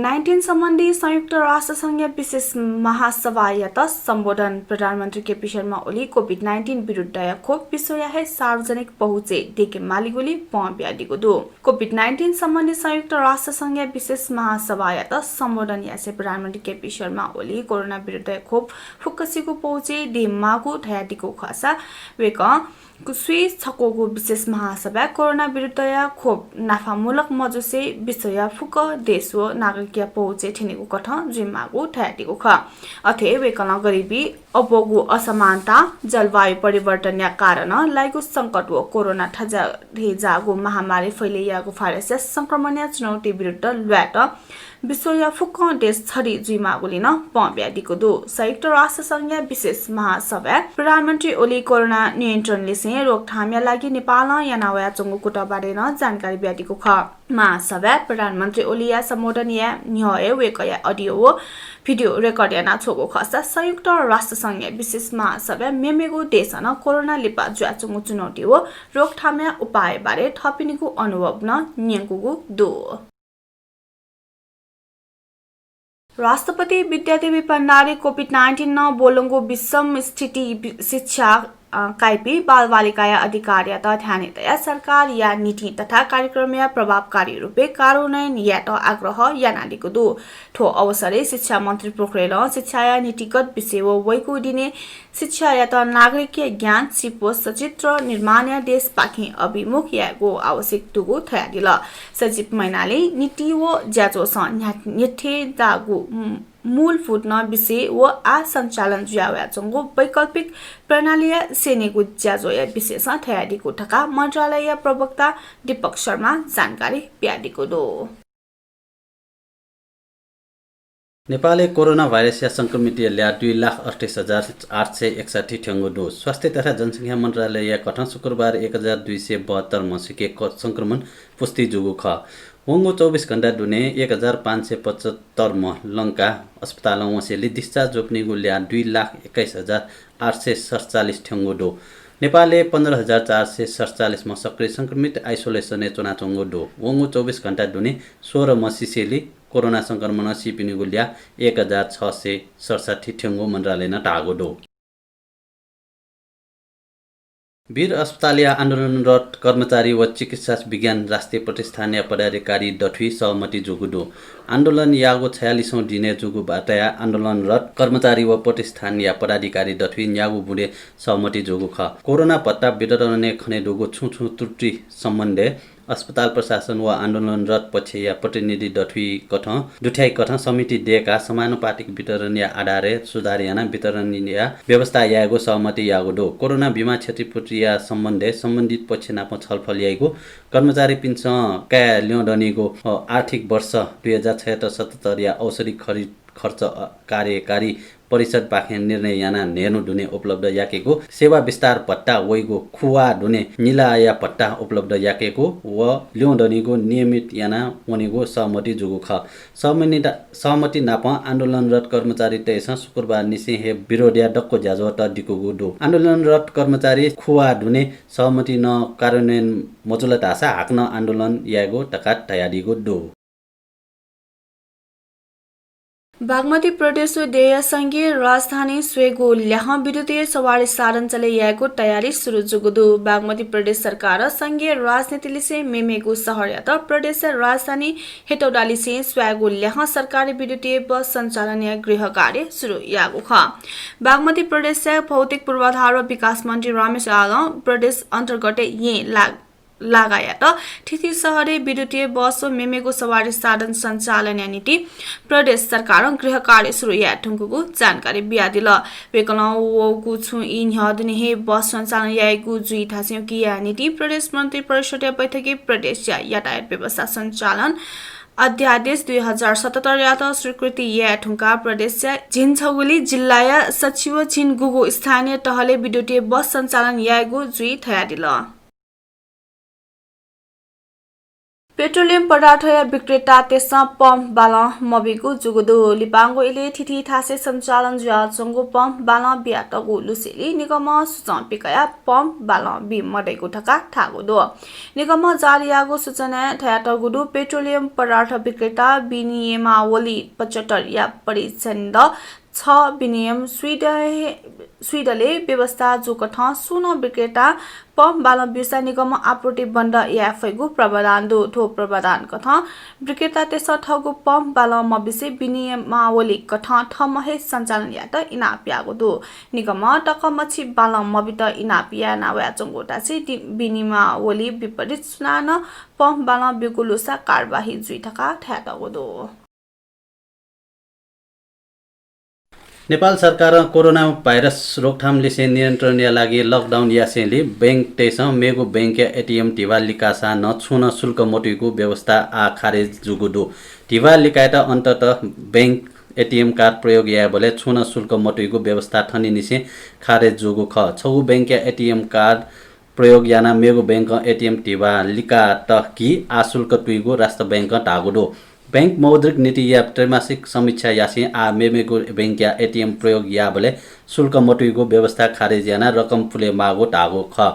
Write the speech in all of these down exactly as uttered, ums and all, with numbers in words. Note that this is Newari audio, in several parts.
नाइन्टिन सम्बन्धी संयुक्त राष्ट्र संघया विशेष महासभायात सम्बोधन। प्रधानमन्त्री केपी शर्मा ओली COVID नाइन्टिन विरुद्धया खोप विश्वया हे सार्वजनिक पहुँचे देके मालीगुली पं बियादीगु दु। COVID नाइन्टिन सम्बन्धी संयुक्त राष्ट्र संघया विशेष महासभायात सम्बोधन यासें प्रधानमन्त्री केपी शर्मा ओली कोरोना विरुद्धया खोप फुक्कसिगु पहुँचे दे माःगु धयादीगु खःसा वय्कः स्वीछक्वःगु विशेष महासभाय् कोरोना विरुद्धया खोप नाफामूलक मजुसे विश्वया फुक्क देश व नागरिकया पहुँचे थ्यनीगु कथं जुइमाःगु धयादीगु खः। अथे वय्कलं गरिबी, अप्वःगु असमानता, जलवायु परिवर्तनया कारणं लाइगु संकट व कोरोना थज्याःगु महामारी फैले याःगु भाइरसया संक्रमणया चुनौती विरुद्ध ल्वायेत विश्वया फुक्कं देश छधी जुइमाःगुलिं नं पं बियादीगु दु। संयुक्त राष्ट्र संघया विशेष महासभाय् प्रधानमन्त्री ओली कोरोना नियन्त्रण लिसें रोकथामया लागि नेपालं याना वयाच्वंगु कुतः बारे नं जानकारी बियादीगु खः। महासभाय् प्रधानमन्त्री ओलीया सम्बोधन याये न्ह्यः हे वय्कःया audio व video record याना छ्वःगु खःसा संयुक्त राष्ट्र संघया विशेष महासभाय् मेमेगु देशं नं कोरोना लिपा जुयाच्वंगु चुनौती व रोकथामया उपाय बारे थपिनिगु अनुभव नं न्यंकूगु दु। राष्ट्रपति विद्यादेवी भण्डारी COVID नाइन्टिन नं ब्वलंगु विषम स्थिति बि-, शिक्षा, अ, काइपिं बालबालिकाया अधिकारयात ध्याने तयाः सरकारया नीति तथा कार्यक्रमया प्रभावकारी रूपे कार्यान्वयन यायेत आग्रह यानादीगु दु। थ्व अवसरय् शिक्षा मन्त्री पोखरेलं शिक्षाया नीतिगत विषय व वइगु दिने शिक्षायात नागरिकया ज्ञान, सिप व सचित्र निर्माणया देशपाखें अभिमुख यायेगु आवश्यक दुगु धयादिल। सचिव मैनालीं नीति व ज्याझ्वःसं न्ह्या-, न्ह्यथेंजाःगु, उम्, मूलभूत नं विषय व आः सञ्चालन जुया वयाच्वंगु वैकल्पिक प्रणालीया स्यनेगु ज्याझ्वःया विषयसं धयादीगु धकाः मन्त्रालयया प्रवक्ता दीपक शर्मां जानकारी बियादीगु दु। नेपालय् कोरोना भाइरसया संक्रमितया ल्याः दुई लाख अठ्ठाइस हजार आठ सय एकसट्ठी थ्यंगु दु। स्वास्थ्य तथा जनसंख्या मन्त्रालयया कथं शुक्रबार एक हजार दुई सय बहत्तर म्हसिके क-, संक्रमण पुष्टि जूगु खः। वंगु चौबिस घण्टा दुने एक हजार पाँच सय पचहत्तर म्ह लंकाः अस्पतालं वंसेंलि discharge जूपिनिगु ल्याः दुई लाख एक्काइस हजार आठ सय सतचालिस थ्यंगु दु। नेपालय् पन्ध्र हजार चार सय सतचालिस म्ह सक्रिय संक्रमित isolation-य् च्वनाच्वंगु दु। वंगु चौबिस घण्टा दुने सोह्र म्ह सिसेंलि कोरोना संक्रमणं सीपिनिगु ल्याः एक हजार छ सय सतसट्ठी थ्यंगु मन्त्रालयनं धाःगु दु। वीर अस्पतालया आन्दोलनरत कर्मचारी व चिकित्सा विज्ञान राष्ट्रिय प्रतिष्ठानया पदाधिकारी दथुइ सहमति जूगु दु। आन्दोलन याःगु छयालिसौं दिनय् जूगु बाटया आन्दोलनरत कर्मचारी व प्रतिष्ठानया पदाधिकारी दथुइ न्यागू बुँदे सहमति जूगु खः। कोरोना भत्ता वितरणय् खनेदुगु छुं छुं त्रुटि सम्बन्धय् अस्पताल प्रशासन व आन्दोलनरत पक्षया प्रतिनिधि दथुइ कथं, दुथ्याइ कथं समिति दयेकाः समानुपातिक वितरणया आधारय् सुधार यानाः वितरणया व्यवस्था यायेगु सहमति याःगु दु। कोरोना बिमा क्षतिपूर्तिया सम्बन्धय् सम्बन्धित पक्ष नाप छलफल याइगु, कर्मचारीपिन्सं काये ल्यं दनिगु, अ, आर्थिक वर्ष दुई हजार छयत्तर सतहत्तरया औषधि खरिद खर्च, अ, कार्यकारी परिषदपाखें निर्णय यानाः न्हय्न्हु दुने उपलब्ध याकेगु, सेवा विस्तार भत्ता वइगु खुवाः दुने निलाया भत्ता उपलब्ध याकेगु व ल्यं दनिगु नियमित याना वनेगु सहमति जूगु खः। सहमति, सहमति नापं आन्दोलनरत कर्मचारीतय्सं शुक्रबार निसें हे विरोधया दक्व ज्याझ्वः तःधिकूगु दु। आन्दोलनरत कर्मचारी खुवाः दुने सहमति नं कार्यान्वयन मजुल धाःसा हाकनं आन्दोलन यायेगु धकाः धयादीगु दु। बागमती प्रदेश व देय्या संघीय राजधानी स्वयेगु ल्याहं विद्युतीय सवारी साधन चले यायेगु तयारी सुरु जूगु दु। बागमती प्रदेश सरकारं संघीय राजनीतिलिसें मेमेगु शहरयात प्रदेशया राजधानी हेटौडालिसें स्वयेगु ल्याहं सरकारी विद्युतीय बस सञ्चालनया गृह कार्य सुरु याःगु खः। बागमती प्रदेशया भौतिक पूर्वाधार व विकास मन्त्री रमेश आलं प्रदेश अन्तर्गतय् येँ लाग लागायत थीथी शहरय् विद्युतीय बस व मेमेगु सवारी साधन सञ्चालनया निंतिं प्रदेश सरकारं गृह कार्य सुरु याये धुंकूगु जानकारी बियादिल। वय्कलं वःगु छुं ई न्ह्यः दुने हे बस सञ्चालन याइगु जुइ धासें उकिया निंतिं प्रदेश मन्त्री परिषदया बैठकय् प्रदेशया यातायात व्यवस्था सञ्चालन अध्यादेश दुई हजार सतहत्तरयात स्वीकृति याये धुंकाः प्रदेशया झिंछगुली जिल्लाया सच्छि व झिंगुगु स्थानीय तहलय् विद्युतीय बस सञ्चालन याइगु जुइ धयादिल। पेट्रोलियम पदार्थया विक्रेतातय्सं पम्प बालं मबीगु जूगु दु। लिपांगु इलय् थीथी थासय् सञ्चालन जुयाच्वंगु पम्प बालं बियातःगु लुसेंलि निगमं सुचं पिकयाः पम्प बालं बी मदइगु धकाः धाःगु दु। निगमं जारी याःगु सूचनाय् धयातःगु दु, पेट्रोलियम पदार्थ विक्रेता विनियमावली पचहत्तरया परिच्छेद छ विनियम स्वीदले, स्वीदले व्यवस्था जूकथं सुं नं विक्रेतां पम्प बालं ब्यूसा निगमं आपूर्ति बन्द याये फइगु प्रावधान दु। थ्व प्रावधान कथं विक्रेतातय्सं थःगु पम्प बालं मबिसे विनियमावली कथं थम्हं हे सञ्चालन यायेत इनाप याःगु दु। निगमं तःकःमछि बालं मबित इनाप याना वयाच्वंगु धासें दि-, विनियमावली विपरीत सुनानं पम्प बालं ब्यूगु लूसा कारवाही जुइ धकाः धयातःगु दु। नेपाल सरकारं कोरोना भाइरस रोकथाम लिसें नियन्त्रणया लागि लकडाउन यासेंलि बैंकतय्सं मेगु बैंकया एटीएम धिबा लिकाःसां नं छुं नं शुल्क मतुइगु व्यवस्था आः खारेज जूगु दु। धिबा लिकायेत अन्ततः बैंक एटीएम कार्ड प्रयोग यायेबलय् छुं नं शुल्क मतुइगु व्यवस्था थनिंनिसें खारेज जूगु खः। छगू बैंकया एटीएम कार्ड प्रयोग यानाः मेगु बैंकं एटीएम धिबा लिकात कि आः शुल्क तुइगु राष्ट्र बैंकं धाःगु दु। बैंक मौद्रिक नीतिया त्रैमासिक समीक्षा यासें आः मेमेगु बैंकया एटीएम प्रयोग याःबलय् शुल्क मतुइगु व्यवस्था खारेज यानाः रकम पुले माःगु धाःगु खः।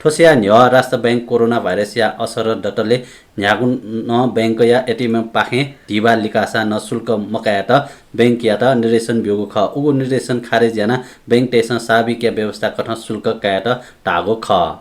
थ्वसिया न्ह्यः राष्ट्र बैंक कोरोना भाइरसया असर दतले न्ह्यागु नं बैंकया एटीएमपाखें धिबा लिकाःसां नं शुल्क मकायेत बैंकयात निर्देशन ब्यूगु खः। उगु निर्देशन खारेज यानाः बैंकतय्सं स्वाभाविकया व्यवस्था कथं शुल्क कायेत धाःगु खः।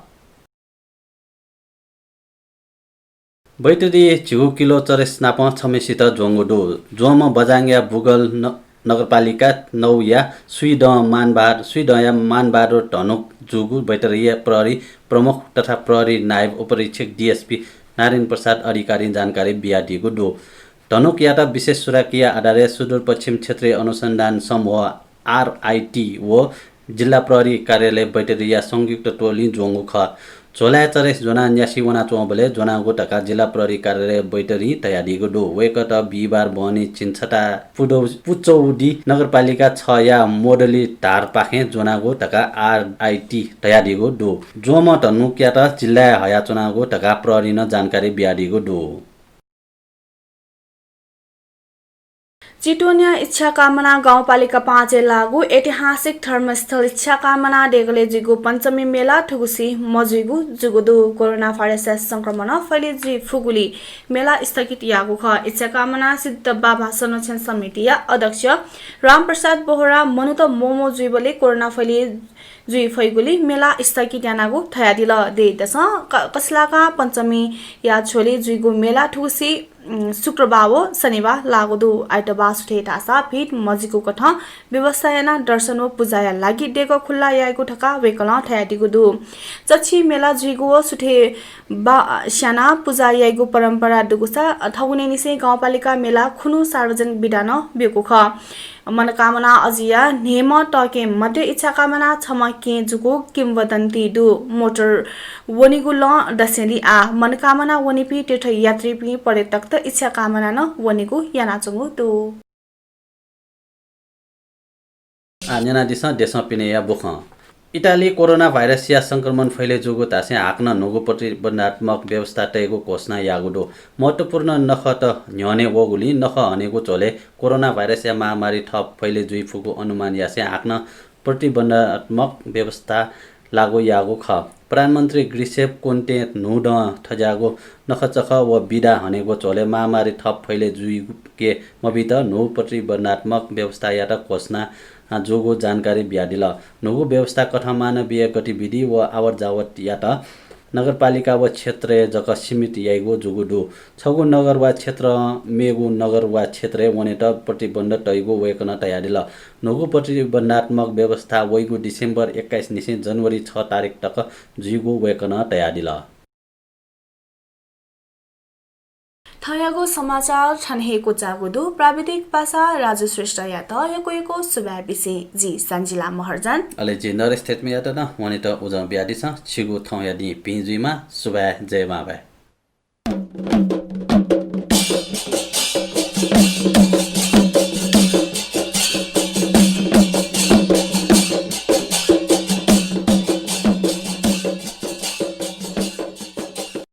बैतडी झिगू किलो चरेस नाप छम्हेसित ज्वंगु दु। ज्वंम्ह बझाङया बुगल न-, नगरपालिका नौया स्वीदँ मानबहादुर, स्वीदँया मानबहादुर धनुक जूगु बैतडीया प्रहरी प्रमुख तथा प्रहरी नायब उपरीक्षक डीएसपी नारायण प्रसाद अधिकारीं जानकारी बियादीगु दु। धनुकयात विशेष सुराकीया आधारय् सुदूरपश्चिम क्षेत्रीय अनुसन्धान समूह, आरआईटी, व जिल्ला प्रहरी कार्यालय बैतडीया संयुक्त टोलीं ज्वंगु खः। झोलाय् चरेस ज्वनाः न्यासि वनाच्वंबलय् ज्वनागु धकाः जिल्ला प्रहरी कार्यालय बैतडीं धयादीगु दु। वय्कःत बिहिबार बहनी झिंछता पुदौ-, पुचौडी नगरपालिका छया मोडली धारपाखें ज्वनागु धकाः आरआईटी धयादीगु दु। ज्वंम्ह धनुकयात जिल्लाय् हयाच्वनागु धकाः प्रहरीं नं जानकारी बियादीगु दु। चितवनया इच्छाकामना गाउँपालिका पाँचय् लाःगु ऐतिहासिक धर्मस्थल इच्छाकामना देगलय् जुइगु पञ्चमी मेला थुगुसी मजुइगु जूगु दु। कोरोना भाइरसया संक्रमण फैले जुइ फुगुली मेला स्थगित याःगु खः। इच्छाकामना सिद्ध बाबा संरक्षण समितिया अध्यक्ष रामप्रसाद बोहरा मनूत मोमो जुइबलय् कोरोना फैले जुइ फइगुली मेला स्थगित यानागु धयादिल। देय्‌तसं क-, कछलाकां पञ्चमीया झ्वलय् जुइगु मेला थुगुसी, उम्, शुक्रबार व शनिबार लाःगु दु। आइतबार सुथय् धाःसा भिड मजिगु कथं व्यवस्था यानाः दर्शन व पुजाया लागि देगः खुल्ला याइगु धकाः वय्‌कलं धयादीगु दु। चच्छि मेला जुइगु व सुथय् बा-, स्यानाः पुजा याइगु परम्परा दुगुसा थौंकन्हय्‌निसें गाउँपालिका मेला खुन्हु सार्वजनिक बिदा नं ब्यूगु खः। मनकामना अजिया न्हय्‌म्ह तःकें मध्ये इच्छाकामना छम्ह कें जूगु किंवदन्ती दु। मोटर वनीगु लँ दसेंलि आः मनकामना वनीपिं तीर्थयात्रीपिं पर्यटकत इच्छाकामना नं वनीगु यानाच्वंगु दु। आः न्यनादिसँ देशं पिनेया बुखँ। इटाली कोरोना भाइरसया संक्रमण फैले जूगु धासें हाकनं न्हूगु प्रतिबन्धात्मक व्यवस्था तयेगु घोषणा याःगु दु। महत्त्वपूर्ण नखःत न्ह्यःने वःगुलिं नखः हनेगु झ्वलय् कोरोना भाइरसया महामारी थप फैले जुइ फुगु अनुमान यासें हाकनं प्रतिबन्धात्मक व्यवस्था लागू याःगु खः। प्रधानमन्त्री ग्रिसेप कोन्तें न्हूदँ थज्याःगु नखःचखः व बिदा हनेगु झ्वलय् महामारी थप फैले जुइके मबीत न्हू प्रतिबन्धात्मक व्यवस्थायात घोषणा जूगु जानकारी बियादिल। न्हूगु व्यवस्था कथं मानवीय गतिविधि व आवतजावतयात नगरपालिका व क्षेत्रय् जक सीमित याइगु जूगु दु। छगू नगर वा क्षेत्रं मेगु नगर वा क्षेत्रय् वनेत प्रतिबन्ध तइगु वय्‌कलं धयादिल। न्हूगु प्रतिबन्धात्मक व्यवस्था वइगु डिसेम्बर एक्काइस निसें जनवरी छ तारिख तक जुइगु वय्‌कलं धयादिल। थौंयागु समाचार थन हे क्वचाःगु दु। प्राविधिक पासा राजु श्रेष्ठयात यक्व यक्व सुभाय् बिसें जि सन्जिला महर्जन। अले जि नरेश थेत्मीयात नं वनेत उजं बियादिसँ। छिगु थौंया दिं भिं जुइमा। सुभाय्, जय मांभाय्।